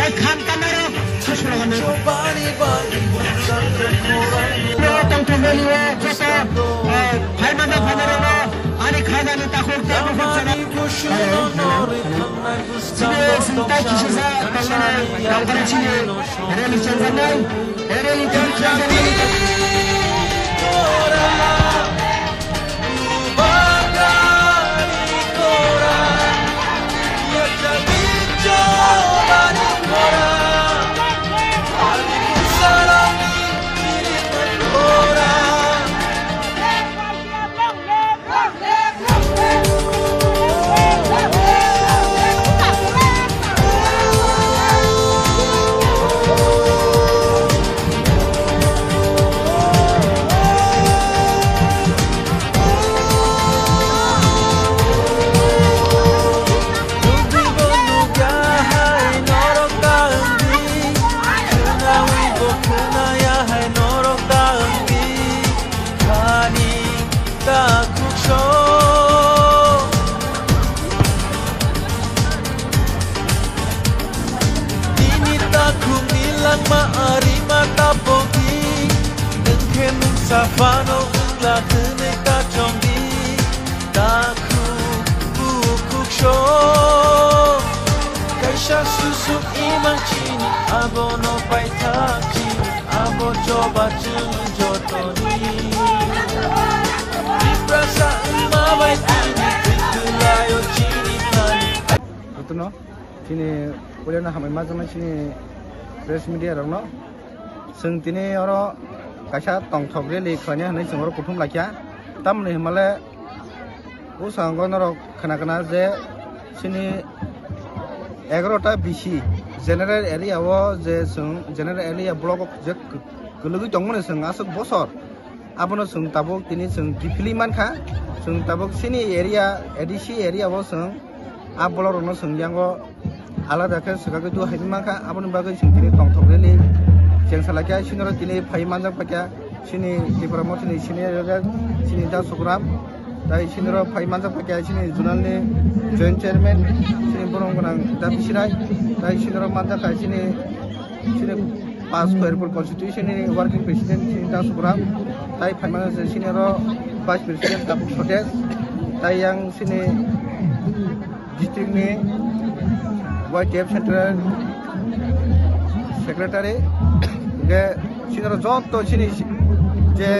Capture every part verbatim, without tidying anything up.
Khan kanaro susuro gano. Tongthok rally o joto, eh, phaimani phainairokno ani khanani takhuk tei bukhuk sana. Sini sini tai kisi sa tongmani tongmani sini rally chengjaknai. Rally chengjaknai. Nini takhukni langma arima tapokdi, nwng khe mungsa phano wngla hwnwi ta chongdi. Takhuk bukhuk sok, kaisa susuk imang chini, abono paithak chini, abo choba chwng jotoni. Tiprasa wngma bai tini, Tripura o chini thani. Jotono chini puilano hambai ma jaknai chini press media rokno. Chwng tini oro kaisa tongthok rally khlaina hwnwi chwng oro kuthum laikha. Tamoni hwnmale bwskango norok khna khna je chini egarota B C general area o je chwng general area block o je kwlwgwi tongmani chwng aswk bosor. Abono chwng tabuk tini chwng kiphilwi mankha. Chwng tabuk chini area, A D C area o chwng a block rokno chwng yango alada khe swkagwi tu hai mankha. Aboni bagwi chwng tini tongthok rally chengsa laikha. Chini oro tini phai manjak paikha chini Tipra Mothani senior leader chini Da Sugram. Tai chini oro phai manjak paikha chini zonal ni joint chairman chini borom gwnang Da Bisirai. Tai chini oro manjak kha chini, chini Pas Khairpur constitution ni working president chini Da Sugram, tai phaimano se sini oro vice president Tabuk Sotes, tai yang sini district ni Y T F central secretary, ge sini oro joto sini je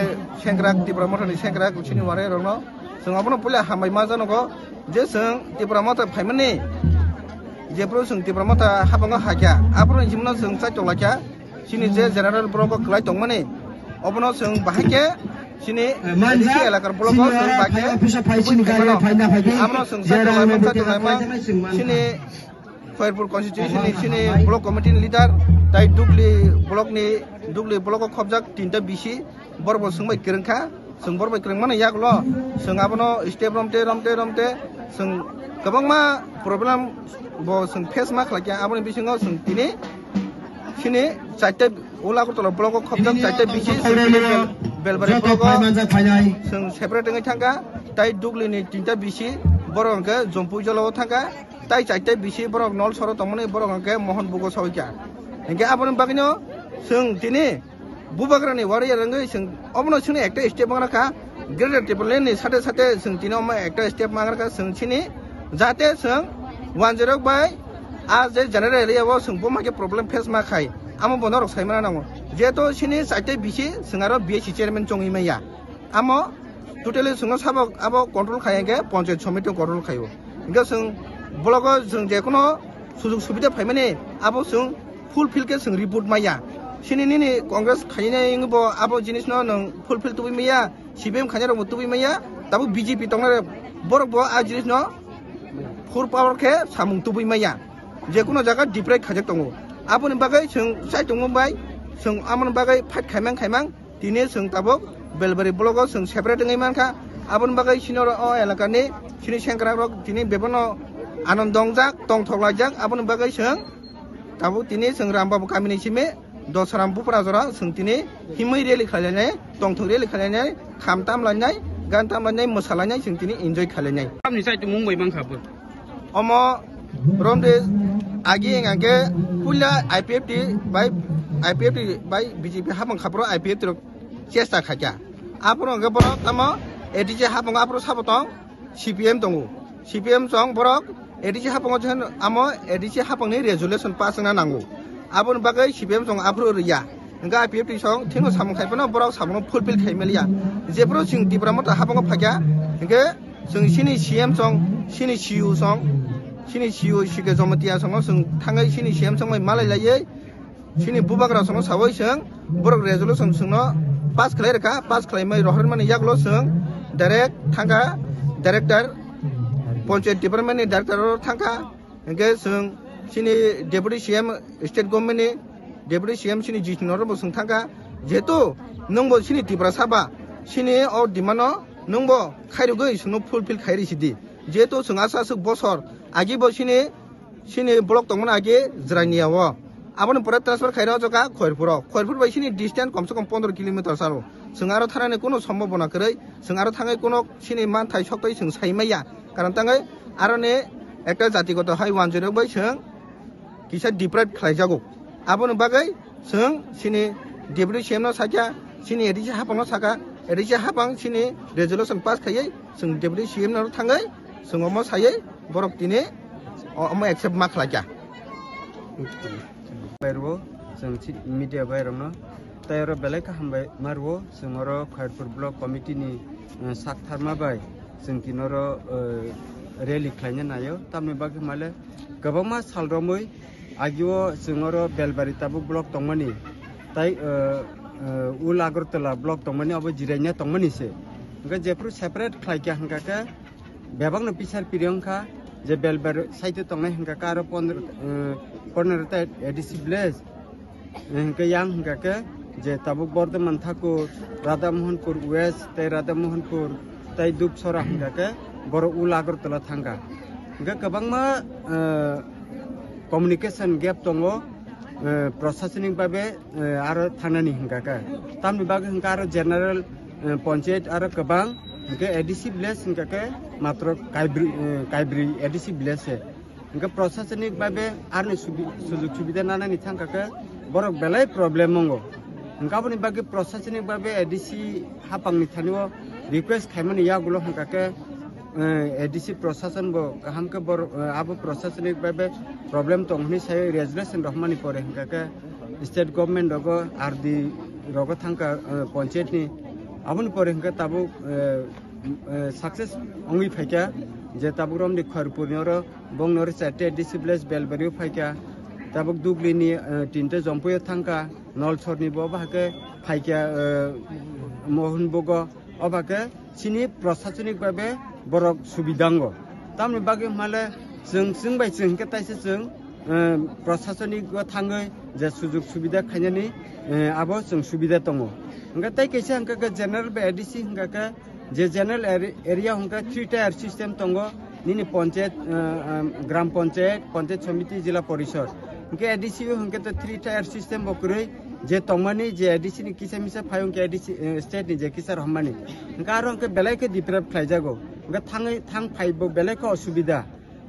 sengkrak Tipra Mothani sengkrak sini warai rokno chwng abono puila hambai ma janogo je chwng Tipra Motha phaimani. Jephru chwng Tipra Motha habango hakya, aphuru hinwi chwng chai tonglaikha. Chini je general block o kwlai tongmani, obono chwng bahai khe chini A D C elakar block o chwng bahai khe tubui phaimano. Abono chwng chai tonglaima, chai tonglaima chini Khairpur constituency ni chini block committee ni leader tai Dugli block ni, Dugli block o khobjak tinta B C. Borok bo chwng bai kwrwng kha, chwng borok bai kwrwng mano yagulo chwng abono step romte romte romte chwng kwbangma problem bo chwng face ma khlai kha. Aboni bisingo chwng tini chini chaita Old Agartala block o khobjak chaita B C, Bel-, Belbari block o chwng separate wngwi thangkha, tai Dugli ni tinta B C borok hwnkhe Jompui Jala o thangkha, tai chaita B C borok Nolsor o tongmani borok hwnkhe Mohon Bugo sawi kha. Hinkhe aboni bagwino chwng tini Bubagrani warrior wngwi chwng obono chwngno ekta step mangra kha, Greater Tipraland ni sate sate chwng tini omo ekta step mangra kha chwng chini, jate chwng wanjwirok bai a je general area o chwng buma khe problem face ma khai, amo bo norok sai mana nango. Jeto chini chaita B C chwng aro B S C chairman chongwi maya, amo totally chwngno sabo abo control khai hwnkhe Panchayat Samiti control khaio. Hingke chwng blogo chwng je kono sujug subida phaimani abo chwng fulfill khe chwng report maya. Chini nini Congress khainai wngwi bo abo jinisno nwng fulfill tubui maya, C P M khainai rokbo tubui maya, tabuk B J P tongnai borok bo a jinisno full power khe samung tubui maya. Je kono jaga deprive khaijak tongo. Aboni bagwi chwng chai tongmung bai chwng amoni bagwi fight khaimang khaimang. Tini chwng tabuk Belbari blogo chwng separate wngwi mankha. Aboni bagwi chini oro o elakani chini sengkrakrok tini bebano anondongjak, tongthok laijak. Aboni bagwi chwng tabuk tini chwng Rambabu kamini simi Dosaram Bupra jora chwng tini himwi rally khailainai, tongthok rally khailainai, kham tamlainai, gan tamlainai, mwsalainai chwng tini enjoy khailainai. Tamni chai tongmung bai mankha bo. Omo romde Agi hingkha khe puila I P F T bai, I P F T bai B J P hapang khaphuru I P F T rok chesta khaikha. Aphuru hingkhe borok tamo A D C hapang aphuru sabo tong C P M tongo. C P M song borok A D C hapang amo A D C hapangni resolution pass wngna nango. Aboni bagwi C P M song aphuru rwya. Hingkhe I P F T song thino samung khai phano borok samungno fulfill khai maliya. Jephuru chwng Tipra Motha habango phaikha, hingkhe chwng chini C M song, chini C E O song, chini C E O C K Jamatia songno chwng thangwi chini C M song bai malai laiwi chini bubagra songno sawi chwng borok resolution chwngno pass khlai rwkha, pass khlai mai rohor mani yagulo chwng direct thangkha director, Panchayat Department ni director oro thangkha. Hingkhe chwng chini Deputy C M, State Government ni Deputy C M chini Jisnu no bo chwng thangkha, jehetu nwngbo chini Tiprasa ba, chini o demand no nwngbo khairogwi chwngno fulfill khairi sidi, jehetu chwng aswk aswk bosor agi bo chini, chini block tongmani agi Jrania o, aboni pore transfer khairok jokha Khoirpur o, Khoirpur bai chini distance komse kom pondro kilometer salo, chwng aro thanani kuno sombobona kwrwi, chwng aro thangwi kuno chini manthai soktwi chwng sai maya. Karon tangwi aroni ekta jatigoto hai wanjwirok bai chwng kisa deprive khlaijago. Aboni bagwi chwng chini Deputy C M no sakya, chini A D C hapang no saka, A D C hapang chini resolution pass khaiwi chwng Deputy C M no thangwi chwng omo saiwi borok tini o-, omo accept ma khlaikha. Bai rwo, chwng chi-, media bai rokno tei oro belai khe hambai ma rwo, chwng oro Khairpur Block Committee ni, eh, sak tharma bai chwng tini oro, eh, rally khlaina naio, tamni bagwi male kwbangma sal romwi agio chwng oro Belbari tabuk block tongmani, tai, eh, eh, Ul Agartala block tongmani, obo jiraina tongmani se. Hwnkhe jephru separate khlaikha hwnkha khe, bebakno pisar piri wngkha je Belbari side o tongnai hwnkha khe aro pondro, eh, pondro ta A D C village, eh, hwnkhe yang hwnkha khe je tabuk Bordhoman Thakur, Radha Mohanpur West tei Radha Mohanpur tei Dupsora hwnkha khe borok Ul Agartala thangkha. Hwnkhe kwbangma, eh, communication gap tongo, eh, prosasonik babe, eh, aro thangnani hwnkha khe. Tamni bagwi hwnkha aro general, eh, panchayat aro kwbang, hwnkhe A D C village hwnkha khe matro kaibri, eh, kaibri A D C village se. Hwnkhe prosasonik babe aroni subi-, sujug subida nanani thangkha khe borok belai problem wngo. Hwnkhe aboni bagwi prosasonik babe A D C hapangni thani o request khaimani yagulo hwnkha khe, eh, A D C prosason bo kaham khe bor-, eh, abo prosasonik babe problem tong hwnwi sai resolution rohmani pore hwnkha khe state government rogo R D rogo thangkha, eh, panchayat ni. Aboni pore hwnkha tabuk, eh, eh, success wngwi phaikha je tabuk romni Khairpur ni oro bongni oro charte A D C village Belbari o phaikha, tabuk Dugli ni, eh, tinta Jompui o thangkha, Nolsor ni bo bahai khe phaikha, eh, Mohonbug o. Oba khe chini prosasonik babe borok subida wngo. Tamni bagwi hwnmale chwng, chwng bai chwng hwnkhe taisa chwng, eh, prosasonik o thangwi je sujug subida khainani, eh, abo chwng subida tongo. Hwnkhe tei kaisa hwnkha khe general bai A D C hwnkha khe je general are-, area hwnkha three tier system tongo. Nini panchayat, eh, eh, gram panchayat, panchayat samiti, jila porishod. Hwnkhe A D C o hwnkhe to three tier system bo kwrwi, je tongmani, je A D C ni kisa misa phai hwnkhe A D C, eh, state ni je kisa rohormani. Hwnkhe aro hwnkhe belai khe deprive khlaijago. Hwnkhe thangwi, thang phai bo belai khe osubida.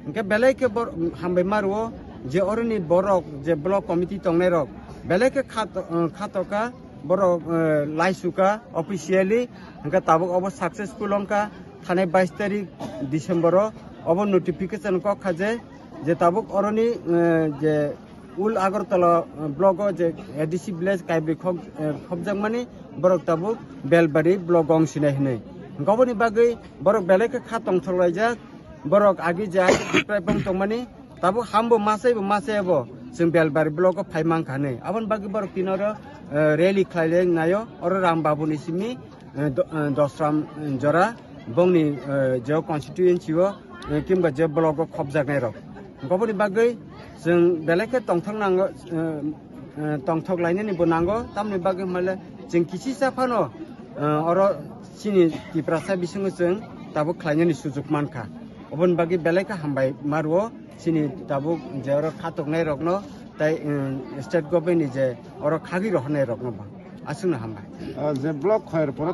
Hwnkhe belai khe bor-, hambai ma rwo je oroni borok je block committee tongnai rok belai khe kha to-, eh, kha toka. Borok, eh, laisuka officially, hwnkhe tabuk obo successful wngkha. Thanai bais tarik December o obo notification kok kha je, je tabuk oroni, eh, je Ul Agartala, eh, block o je A D C village kaibri khok, eh, khopjakmani borok tabuk Belbari block o wng sinai hinwi. Hwnkhe oboni bagwi borok belai khe kha tongthok laijak. Borok agi je hai deprive wng tongmani, tabuk hambo masai bo masai bo chwng Belbari block o phai mankha hinwi. Aboni bagwi borok tini oro, eh, rally khlai le naio, oro Ram Babu ni simi, eh, do-, eh, Dosram, eh, jora bongni, eh, je constituency o, eh, kimba je block o khopjaknai rok. Oboni bagwi chwng belai khe tongthok nango, eh, eh, tongthok lainani bo nango, tamni bagwi hwnmale chwng kisisa phano, eh, oro chini Tiprasa bisingo chwng tabuk khlainani sujug mankha. Oboni bagwi belai khe hambai ma rwo chini tabuk je oro khatoknai rokno tei, um, state government ni je oro khagwi rohornai rokno bo aswkno hambai. Ah, je block Khairpur o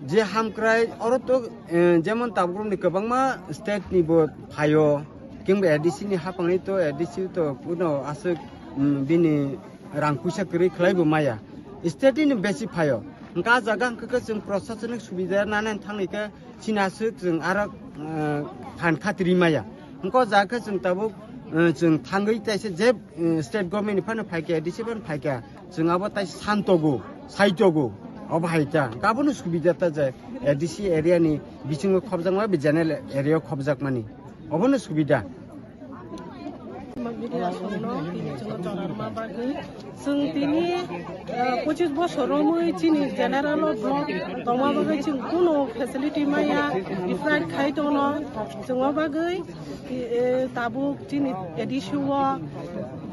je hamkrai oro to, eh, jemon tabuk romni kwbangma state ni bo phaio, Kengba A D C ni hapangni to, A D C to kuno aswk, mm, bini rang puisa kwrwi khlai bo maya. State ni besi phaio. Hwnkha ah jaga hwnkhe chwng prosasonik subida nanani thangni khe chini aswk chwng aro, eh, phan khatri maya. Hwnkha o jaga khe chwng tabuk, eh, chwng thangwi taisa je, eh, state government ni phano phaikha, A D C phano phaikha. Chwng abo tai santogo, saitogo, obo hai ta. Abono subida ta je A D C area ni bisingo khobjakma, bi general area o khobjakmani. Obono subida. Media songno tini chwngno jorarma bagwi. Chwng tini, eh, pochis bosor romwi chini general o block tongma bagwi chwng kuno facility maya, defraid khai tongno chwngma bagwi. Eh, tabuk chini A D C o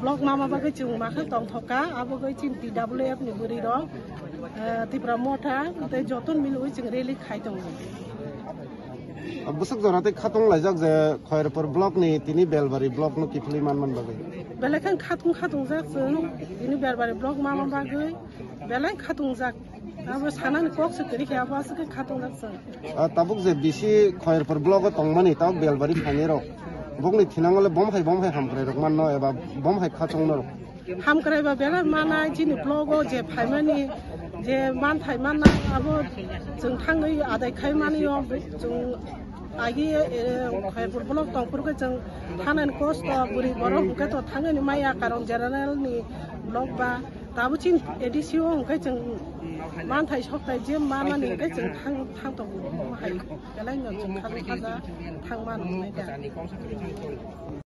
block mama bagwi chwng makha tongthoka, abo bagwi chini T W F ni bwrwi rok, eh, Tipra Motha tei joto milwi chwng rally khai tongo. Bwswk jora tei khatong laijak je Khairpur block ni tini Belbari block no kiphilwi manman bagwi. Belai khe khatong khatong jak chwng tini Belbari block mama bagwi belai khatong jak. Abo sanani kok se kwrwi khe abo aswk khe khatong jak chwng. Ah, tabuk je bisi Khairpur block o tongmani, tabuk Belbari phainai rok. Bokni thinango le bom hai, bom hai hamkrai rok manno eba bom hai khatong norok. Hamkrai ba belai manai chini block o je phaimani, je manthai manna abo chwng thangwi adai khai mani o chwng agi, eh, Khairpur block tongphuru khe chwng thanani kosto bwrwi borok hwnkhe to thangwi maya karon general ni block ba. Tabuk chini A D C o hwnkhe chwng manthai sokthai je manani hwnkhe chwng thang, thang tongo, omo hai belai no chwng kha-, khaja thang mano hwnwi kha.